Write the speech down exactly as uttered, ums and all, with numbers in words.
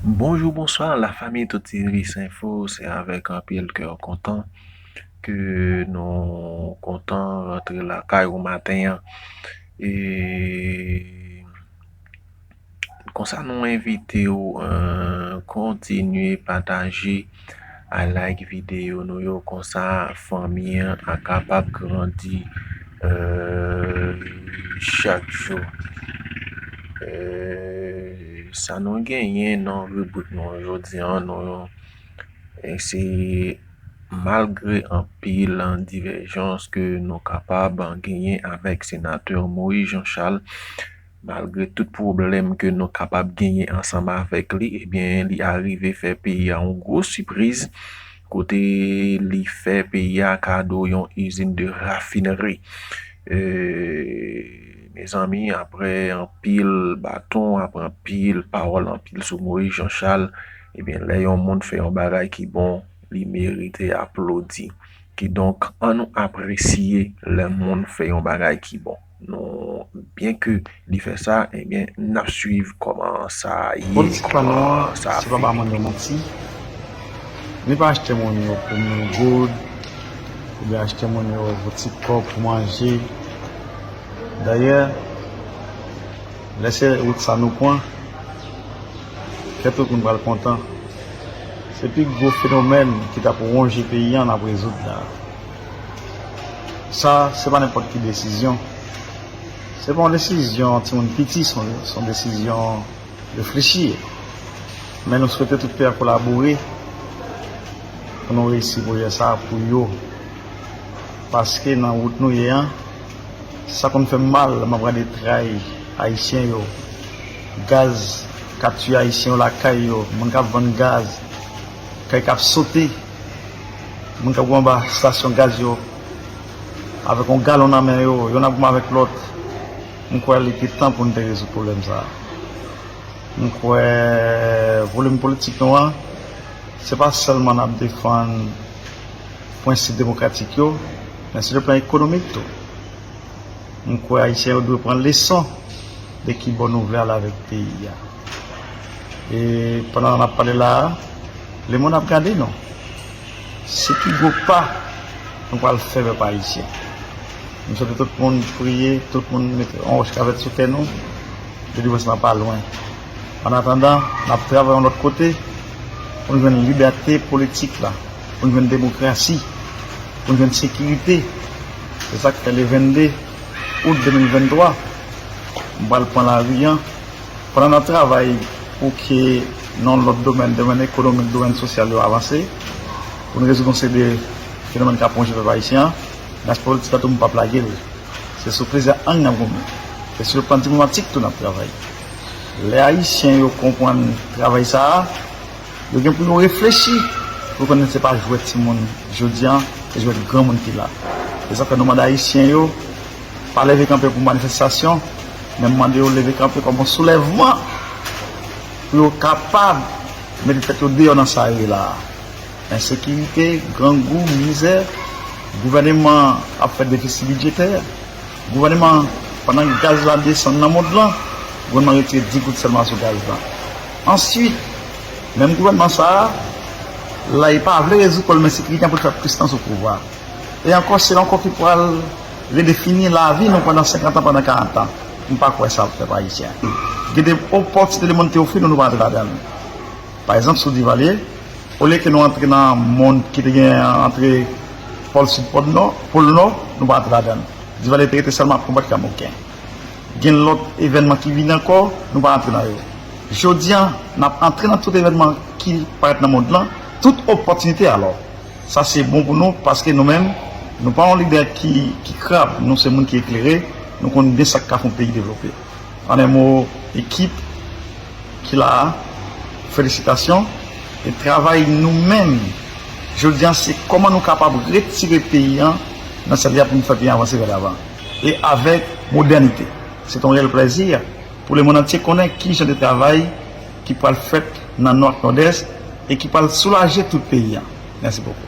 Bonjou, bonswa, lafanmi tout Iris Info, se avèk anpil kè kontan ke nou kontan rantre lakay ou maten an. E konsa nou envite w, eh, kontinye pataje, a like videyo nou yo, konsa fanmi an a kapab grandi, eh, chak jou. Eh, sa nou genyen nan ribrik nou jodi an, nou, eh, se malgre anpil divèjans ke nou kapab genyen avèk senatè Moïse Jean Charles, malgre tout pwoblèm ke nou kapab genyen ansanm avèk li, ebyen, li arive fè peyi a yon gwo sipriz, kote li fè peyi a kado yon izin de rafinri. E, mezanmi, apre anpil baton, apre anpil pawòl, anpil sou Moïse Jean Charles, ebyen, lè yon moun fè yon bagay ki bon, li merite aplodi. Kidonk, ann nou apresye lè moun fè yon bagay ki bon. Nou, byen ke li fè sa, ebyen, n ap swiv kòman sa ye, politik pa nou an, kòman sa se pa ba moun yo manti. Ni pa achte moun yo pou moun goud, oubyen achte moun yo pou ti kòb pou manje. Dayè, lè se wout sa nou pran, kè tout moun pral kontan. Se pi gwo fenomèn ki t ap wonje peyi a n ap rezoud la. Sa, se pa nenpòt ki desizyon. Se pa yon desizyon timoun piti, se yon, se yon desizyon reflechi. Men nou swete tout pè a kolabore pou nou reyisi pwojè sa a pou yo. Paske nan wout nou ye an, sa konn fè m mal, lè m ap gade tray ayisyen yo, gaz k ap tiye ayisyen yo lakay yo, moun k ap vann gaz, kay k ap sote, moun k ap goumen anba estasyon gaz yo, avèk yon galon nan men yo, yonn ap goumen avèk lòt. M kwè li te tan pou n te rezoud pwoblèm sa a. M kwè volim politik nou an, se pa sèlman n ap defann prensip demokratik yo, men sou le plan ekonomik tou. M kwè ayisyen yo dwe pran leson de ki bò nou vle ale avèk peyi a. E pandan n ap pale la a, lemonn ap gade nou. Se pi gwo pa nou pral fè pèp ayisyen. M swete tout moun priye, tout moun mete yon wòch kavèt sou kè nou. Delivrans lan pa lwen. Annatandan, n ap travay yon lòt kote pou n jwenn libète politik la, pou n jwenn demokrasi, pou n jwenn sekirite. Se sa k fè le vennde out de mil venntwa, m pral pran lari an, pandan n ap travay pou ke nan yon lòt domèn, domèn ekonomik, domèn sosyal yo avanse, pou n rezoud yon seri de fenomèn k ap wonje pèp ayisyen an, men aspè politik la tou m p ap lage l. Se sou plizyè ang n ap goumen. E sou le plan diplomatik tou n ap travay. Lè ayisyen yo konprann travay sa a, yo gen pou yo reflechi pou konnen se pa jwèt timoun jodi a, se jwèt granmoun ki la. Se sa fè nou mande ayisyen yo pa leve kanpe pou manifestasyon, men mande yo leve kanpe kòm yon soulèvman pou yo kapab mete tèt yo deyò nan sa yo ye la a. Ensekirite, grangou, mizè, gouvèneman ap fè defisi bidjetè. Gouvèneman, pandan gaz la desann nan mond lan, gouvèneman retire dis goud sèlman sou gaz lan. Answit, menm gouvèneman sa a, la, li pa vle rezoud pwoblèm ensekirite an pou l fè plis tan sou pouvwa. E ankò, se l ankò ki pral redefini lavi nou pandan senkant an, pandan karant an. M pa kwè sa ap fè pa ayisyen. Gen de opòtinite lemonn te ofri nou, nou pa antre ladan l. Pa egzanp, sou Divalye, olye ke nou antre nan mond ki te gen antre pòl sid, pòl nò, pòl nò, nou pa antre ladan l. Divalye te rete sèlman ap konbat Kamoken. Gen lòt evènman ki vini ankò, nou pa antre nan yo. Jodi a, n ap antre nan tout evènman ki parèt nan mond lan, tout opòtinite alò. Sa se bon pou nou, paske nou menm, nou pa yon lidè ki, ki krab, nou se moun ki eklere, nou konn byen sa k ka fè yon peyi devlope. An en mo, ekip ki la a, felisitasyon. E travay nou menm, jodi a, se kòman nou kapab retire peyi an nan sèt li a pou nou fè peyi an avanse vè davan. E avèk modènite. Se yon reyèl plèzi pou lemonn antye konnen ki jan de travay ki pral fèt nan Nò ak Nòdès e ki pral soulaje tout peyi an. Mèsi bokou.